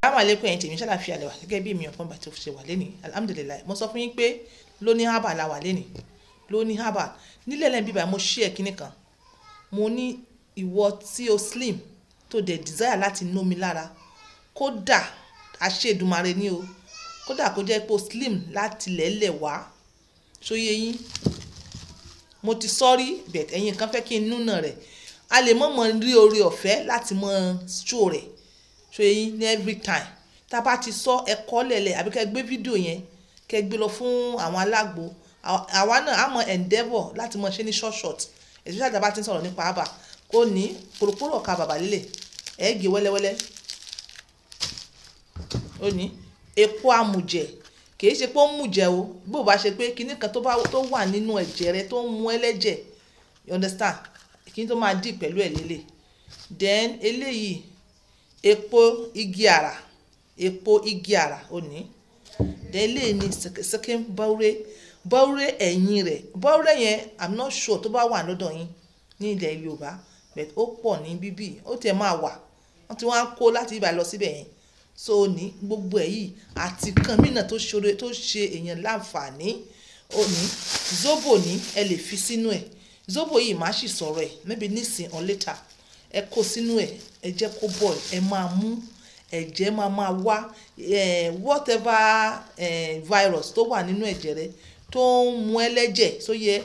Assalamu alaikum, ẹ̀yin tèmi, ṣàlàfíà lẹ́wà? Gẹ́gẹ́ bí èmi ọ̀pọ̀ ìgbà tó ṣe wà lẹ́nìí, alhamdulillahi. Mo sọ fún yín pé lóní herbal la wà lẹ́nìí, lóní herbal nílẹ̀ lẹ́yìn bíbá. Mo share kinní kan, mo ní ìwọ tí o slim, tó dẹ̀ desire láti nómi lára, kódà àṣẹ Èdùmàrè ní o, kódà kó jẹ́ pé o slim láti lẹ́lẹ̀ wá, ṣóyé yín? Mo ti sọ́rí but ẹ̀yin kan fẹ́ kí n núnà rẹ̀, a lè mọ̀ mọ̀ rí oore ọ̀fẹ́ láti mọ̀ show rẹ̀, ṣóyé yín? Ní every time tá a bá ti sọ ẹ̀kọ́ lẹ̀lẹ̀, àbí kẹ́ gbé fídíò yẹn, kẹ́ gbé lọ fún àwọn alágbo, àwa náà á mọ endeavour láti mọ ṣe ní short short, especially tá a bá ti ń sọ̀rọ̀ nípa àbà. Kò ní pòròpórò ọ̀ka bàbà lílẹ̀, ẹ̀ gé wẹ́lẹ́wẹ́lẹ́. Ó ní epo amùjẹ̀, kìí ṣe pé ó ń mùjẹ̀ o, bó bá ṣe pé kinní kan tó bá tó wà nínú ẹ̀jẹ̀ rẹ tó ń mú ẹlẹ́jẹ̀, you understand? Kíní tó máa dì pẹ̀lú ẹ̀ lélẹ̀. Then eléyìí, epo igi àrà, epo igi àrà, ó ní. Then eléyìí ní second bọ́ọ̀rẹ́, bọ́ọ̀rẹ́ ẹ̀yìn rẹ̀, bọ́ọ̀rẹ́ yẹn, I'm not sure tó bá wà lọ́dọ̀ yín ní ilẹ̀ Yorùbá, but ó pọ̀ ní bíbí, ó tiẹ̀ máa wà, wọ́n ti wá ń kó láti ibà lọ síbẹ̀ yẹn. So ní gbogbo ẹ̀ yìí àti kan mìíràn tó ṣe, tó ṣe èèyàn láǹfààní, ó ní zobo ní ẹ lè fi sínú ẹ̀. Zobo yìí, má sì sọ̀rọ̀ ẹ̀ maybe nísìn or later. Ẹ kó sínú ẹ̀, ẹ jẹ́ kó boil, ẹ máa mú, ẹ̀jẹ̀ máa máa wá. Whatever virus tó wà nínú ẹ̀jẹ̀ rẹ tó ń mú ẹ lẹ́jẹ̀, sóyẹ,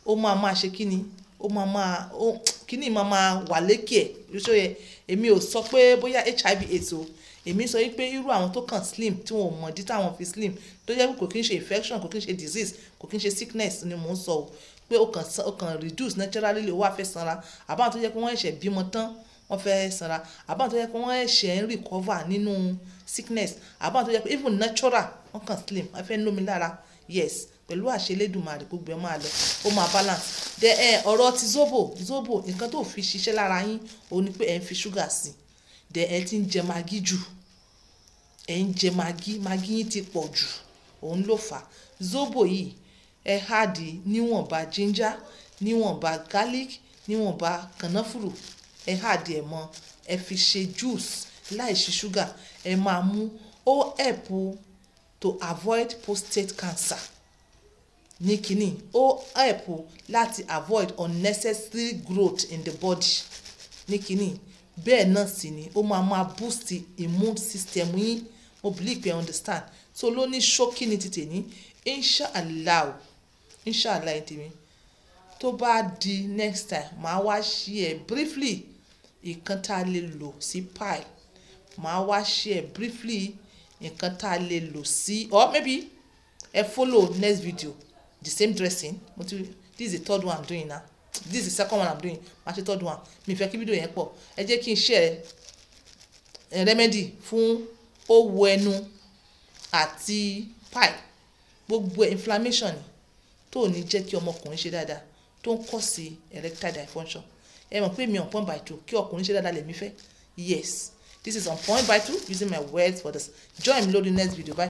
ó máa máa ṣe kíni, ó máa máa ó kíni, máa máa wà lékè ẹ̀, sóyẹ. Èmi ò sọ pé bóyá HIV AIDS o. Èmi sọ wípé irú àwọn tó kàn slim, tí wọn ò mọ̀ dí táwọn fi slim, tó jẹ́ pé kò kí ń ṣe infection, kò kí ń ṣe disease, kò kí ń ṣe sickness ni mò ń sọ o, pé ó kàn reduce naturally, ó wá fẹ́ sanra, àbáwọn tó jẹ́ pé wọ́n ṣẹ̀ṣẹ̀ bímọ tán, wọ́n fẹ́ sanra, àbáwọn tó jẹ́ pé wọ́n ṣẹ̀ṣẹ̀ ń recover nínú sickness, àbáwọn tó jẹ́ pé even natural, wọ́n kàn slim, wọ́n fẹ́ lómi lára, yes, pẹ̀lú àṣẹ Elédùmarè, gbogbo ẹ̀ máa lọ, ó máa balance. Then ẹ ọ̀rọ̀ ti zobo, zobo, nǹkan tó fi ṣiṣẹ́ lára yín òun ni pé ẹ̀ ń fi ṣúgà sí, then ẹ ti ń jẹ Maggi jù, ẹ̀ ń jẹ Maggi, Maggi yín ti pọ̀ jù, òun ló fà á. Zobo yìí, ẹ add níwọ̀nba ginger, níwọ̀nba garlic, níwọ̀nba kànáfùrù, ẹ add ẹ̀ mọ́, ẹ fi ṣe juice láìsí ṣúgà, ẹ máa mú. Ó help to avoid prostate cancer ní kínní, ó help láti avoid unnecessary growth in the body ní kínní. Bẹ́ẹ̀ náà sì ni ó máa máa boost immune system yín. Mo believe you understand. So ló ní ṣókí ní ti tèmi. Inshallah, inshallah, ẹ̀ tèmi, tó bá di next time, màá wá share briefly nǹkan tá a lè lò sí pile, màá wá share briefly nǹkan tá a lè lò sí, or maybe ẹ follow next video, the same dressing. Mo ti, this is the third one I'm doing now, this is the second one I'm doing, màá ṣe third one. Mi fẹ́ kí video yẹn pọ̀. Ẹ jẹ́ kí n share remedy fún owó ẹnu àti pile, gbogbo inflammation tó ò ní jẹ́ kí ọmọkùnrin ṣe dáadáa, tó ń cause erectile dysfunction. Ẹ mọ̀ pé mi on point by two, kí ọkùnrin ṣe dáadáa lèmi fẹ́. Yes, this is On Point by Two, using my words for this. Join me lórí next video. Bye.